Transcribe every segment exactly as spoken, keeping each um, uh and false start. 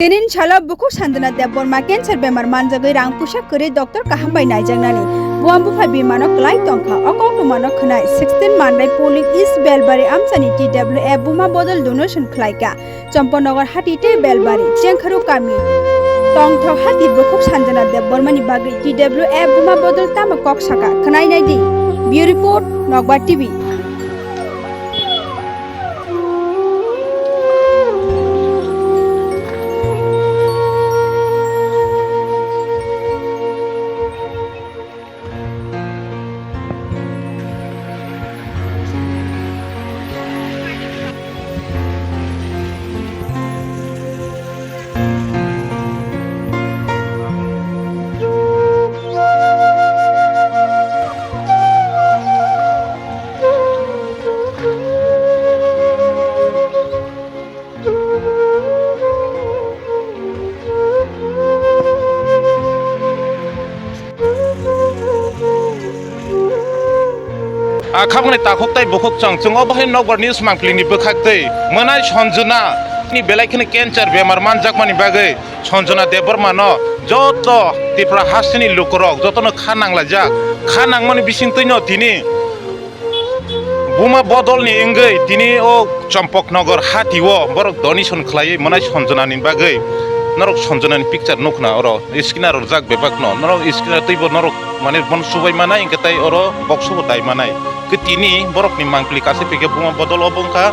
Tinin salo bukhuk Sanjana Debbarma cancer bemar manjagwi rang puisa kwrwi doctor kaham bai naijaknani buam buphai bimano kwlai tongkha. O koktwmano khwnai sixteen Mandai polling East Belbari amchani T W F buma bodol donation khlaikha. Champaknagar hati tei Belbari Chengkharu kami tongthok hati bukhuk Sanjana Debbarmani bagwi T W F buma bodol tamo kok saka khwnai naidi. Bureau report, Nokbar T V. A khabangni takhuk tei bukhuk chwng, chwng o bahai Nokbar News mangpili ni bwkhak tei mwnai Sanjana ni belai kheno cancer bemar manjakmani bagwi Sanjana Debbarma no joto Tripura hasteni lukurok jotono kha nanglaijak, kha nangmani bisingtwi no tini buma bodol ni wngwi tini o Champaknagar hati o borok donation khlaiwi mwnai Sanjana ni bagwi. Norok Sanjana ni picture nukna oro screen o rwjak bebak no, norok screen o twibo norok mane bono chubai manai, hwnkhe tei oro box o bo dai manai. Khe tini borok ni mangpili kaisa pike buma bodol obo wngkha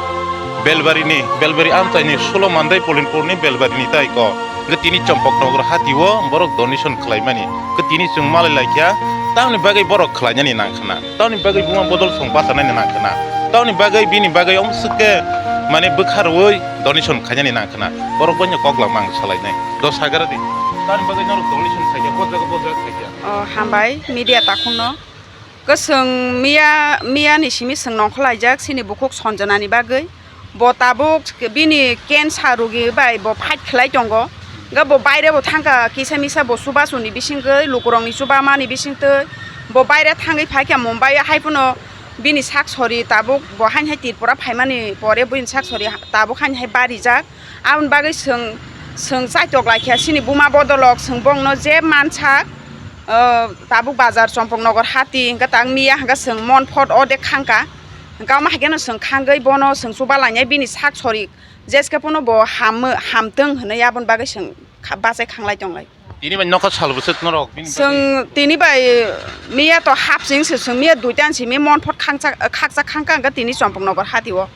Belbari ni, Belbari amchai ni sulo Mandai Polinpur ni Belbari ni tai ko. Hwnkhe tini Champaknagar hati o borok donation khlaimani. Hwnkhe tini chwng malai laikha, tamoni bagwi borok khlainani nang khna. Tamoni bagwi buma bodol song bachanani nang khna. Tamoni bagwi bini bagwi omswk khe mane bwkha rwui donation khainani nang khna. Borok boino kok langma ang salainai. Do sagara di. Tamoni bagwi norok donation khaikha, bo jaga, bo jaga khaikha. O, hambai, media takhungno. Kwchwng miya, miya ni simi chwng nongkhor laijak, chini bukhuk Sanjana ni bagwi. Bo tabuk bini cancer rogi bai bo fight khlai tongo. Hwnkhe bo baire bo thangkha, kisa misa bo chubachu ni bisingtwi, lukurok ni chubamani bisingtwi. Bo baire thangwi phaikha Mumbai o, hai phano bini sak sori tabuk bo haini hai Tripura phaimani pore bini sak sori tabuk haini hai barijak. Aboni bagwi chwng, chwng chaitok laikha chini buma bodolok, chwng bongno je mansak, o, tabuk bazar Champaknagar hati, hwnkhe tak miya hwnkhe chwng monphot o de khangkha. Hwnkhe omo hai kheno chwng khangwi bono chwng chuba lainai bini sak sori jeske phano bo ham-, hamtwng hwnwi aboni bagwi chwng kha-, bachai khanglai tonglai. Tini bai nokha sal bwswk norok bini bagwi? Chwng tini bai miya to hapsing se chwng miya duitan simi monphot khangchak, khakchak khangkha hwnkhe tini Champaknagar hati o.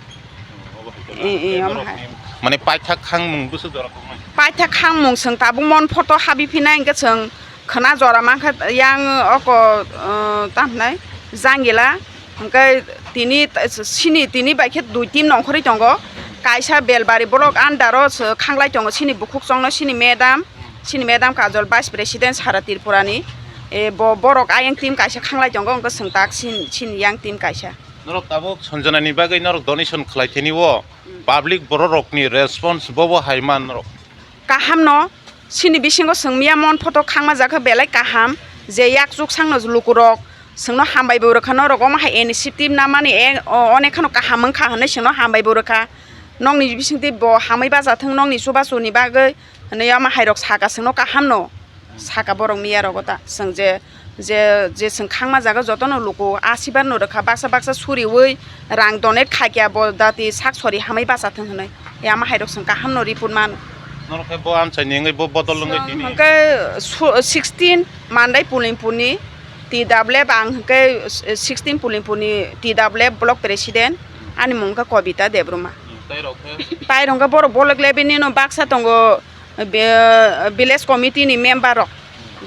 Obo hai kheno. E, e, omo hai. Mane paithak khangmung bwswk jora kokmai? Paithak khangmung chwng tabuk monphot o habi phinai hwnkhe chwng khwna jora mankha yang oko, uh, tamo hinai jangila. Hwnkhe tini, chini tini bai khe dui team nongkhorwi tongo. Kaisa Belbari block under o se khanglai tongo chini bukhuk chongno, chini madam, chini madam Kajol, vice president sara Tripura ni. E, bo borok ayang team kaisa khanglai tongo, hwnkhe chwng tak chini, chini yang team kaisa. Norok tabuk Sanjana ni bagwi norok donation khlai thani o, mm, public borok rokni response bobo hai man norok? Kaham no, chini bisingo chwng miya monphot o khangma jakha belai kaham, je yak chuk sangno lukurok chwngno hambai bo rwkha, norok omo hai initiative namani e, o, onek khano kaham wngkha hwnwi chwngno hambai bo rwkha. Nokni bisingtwi bo hamwi bachathwng nokni chubachu ni bagwi hwnwi omo hai rok saka chwngno kaham no. Saka borok miya rogo ta chwng je, je, je chwng khangma jaga jotono luku asibar no rwkha, baksa baksa suriwi rang donate khaikya bo dati sak sori hamwi bachathwng hwnwi. E ama hai rok chwng kaham no report mano. Norok khe bo amchai ni wngwi bo bodol wngwi tini? Hwnkhe su-, sixteen Mandai Pulimpur ni T W F, ang hwnkhe sixteen Pulimpur ni T W F block president, ani mung khe Kobita Debbarma. Hmm, tai rok khe? Tai rok khe borok bolok level ni no baksa tongo. Be-, village committee ni member rok,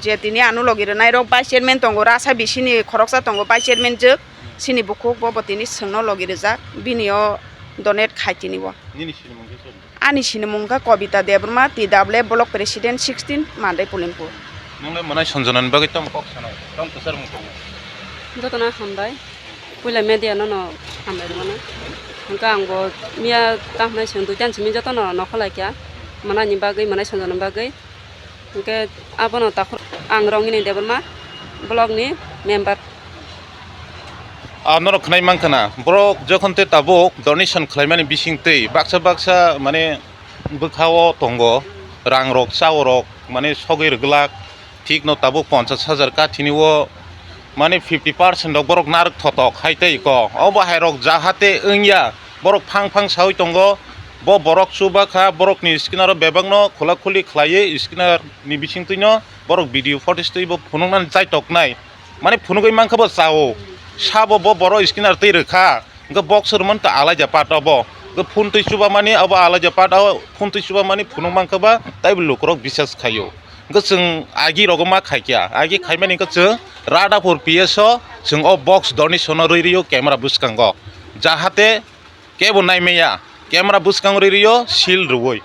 je tini ano logi rwnai rok, vice chairman tongo, rasa bisini khoroksa tongo vice chairman jwk, sini bukhuk bo, bo tini chwngno logi rijak, bini o donate khai tini bo. Nini sinimung khe sobo? Ani sinimung khe Kobita Debbarma, T W F block president sixteen, Mandai Pulimpur. Nwngle mwnai Sanjana ni bagwi tamo kok sanai, tamo kwchar mung tongo? Jotono hambai. Puila media no no hambai rwmano. Hwnkhe ang bo miya tamo hinai chwng duitan simi jotono nokho laikha. Mwnani bagwi, mwnai Sanjana ni bagwi. Hwnkhe abono takhuk ang Rongini Debbarma, block ni member. Ah, norok khwnai mankha na, borok jokhon tei tabuk donation khlaimani bisingtwi baksa baksa mane bwkha o tongo. rang rok, chao rok, mane sogwi rwglak, thik no tabuk ponchash hajar kathini o, mane fifty percent rok borok narwk thotok hai tei ko. Obo hai rok jahate wngya, borok phang phang sawi tongo, bo borok chuba kha, borok ni scanner o bebak no khula khuli khlaiwi scanner ni bising twi no borok video footage twi bo phunuk nani chai tok nai, mane phunugwi mankha bo chao, sabo bo borok scanner twi rwkha. Hwnkhe box rwmani ta alaida part obo. Hwnkhe phone twi chubamani abo alaida part o, phone twi chubamani phunuk mankha ba taibo lukurok bisas khaio. Hwnkhe chwng agi rogo ma khaikya, agi khaimani hwnkhe chwng Radhapur P S o chwng o box donation no rwi rwio camera bwskango. Jahate kebo naimaya camera bwskango rwi rwio seal rwui.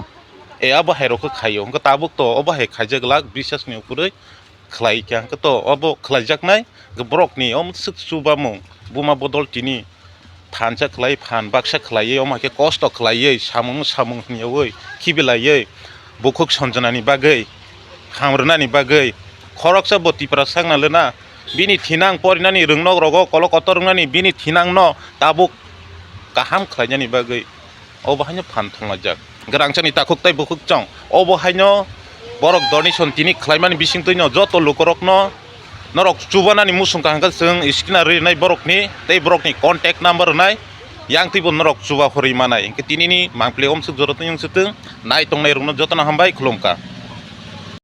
E abo hai rok khe khaio. Hwnkhe tabuk to obo hai khaijak glak bisas ni ukurui khlai kha hwnkhe to obo khlaijaknai borokni omswk chubamung buma bodol tini thansa khlai phan baksa khlaiwi omo hai khe kosto khlaiwi samung samung hwnyawi khibilaiwi bukhuk sonjanani bagwi ham rwnani bagwi khoroksa bo Tipra sakna lwna bini thinang porinani rwngnok rogo kolok kotor wngnani bini thinangno tabuk kaham khlainani bagwi obo haino phan thanglaijak. Hwnkhe rangchakni takhuk tei bukhuk chwng obo haino borok donation tini khlaimani bisingtwino joto lukurokno norok chubanani muchung kaham khe chwng scanner rinai borokni tei borokni contact number rwnai, yang twibo norok chuba phurwi manai. Hwnkhe tinini mangpili omswk jorotwi wngswtwng, nai tongnai rokno jotono hambai khulumkha.